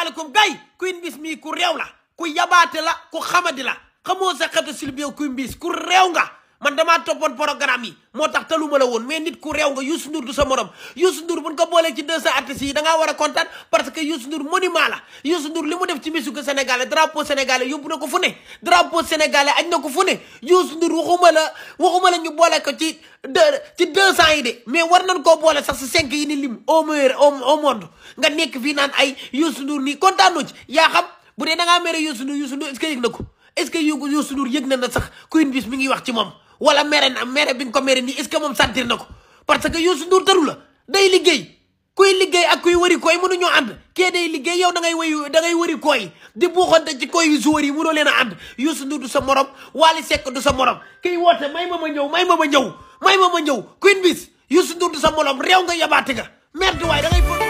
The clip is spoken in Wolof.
asalaamaaleykum gay Queen Biz mii ku réew la ku yabaate la ku xamadi la xamoo sa xetu silbio Queen Biz ku réew nga man damaa toppoon programme yi moo tax taluma la woon mais nit ku réew nga Youssou Ndour du sa morom Youssou Ndour buñ ko boolee ci 200 artistes yi da ngaa war a kontaan parce que Youssou Ndour monument la Youssou Ndour li mu def ci musique sénégalais drapeau sénégalais yóbbu na ko fu ne drapeau sénégalais añ na ko fu ne Youssou Ndour waxuma la ñu boole ko ci 200 yi de mais war nañ koo boole sax si 5 yi ni lim au meilleur au monde nga nekk fii naan ay Youssou Ndour nii kontaanoo ci yaa xam bu dee da ngaa mere Youssou Ndour est-ce que yëg na ko est-ce que Youssou Ndour yëg na sax Queen Biz mi ngi wax ci moom wala mere bi nga ko mere nii est-ce que moom sentir na ko parce que Youssou Ndour taru la day liggéey kuy liggéey ak kuy wëri koy mënuñoo ànd kee day liggéey yow da ngay wëri koy di buuxante ci koy yu joueur yi mënoo leen a ànd Youssou Ndour du sa morom Wally Seck du sa morom kiy woote may ma ma ñëw Queen Biz Youssou Ndour du sa morom réew nga yabaate nga merde waay da ngay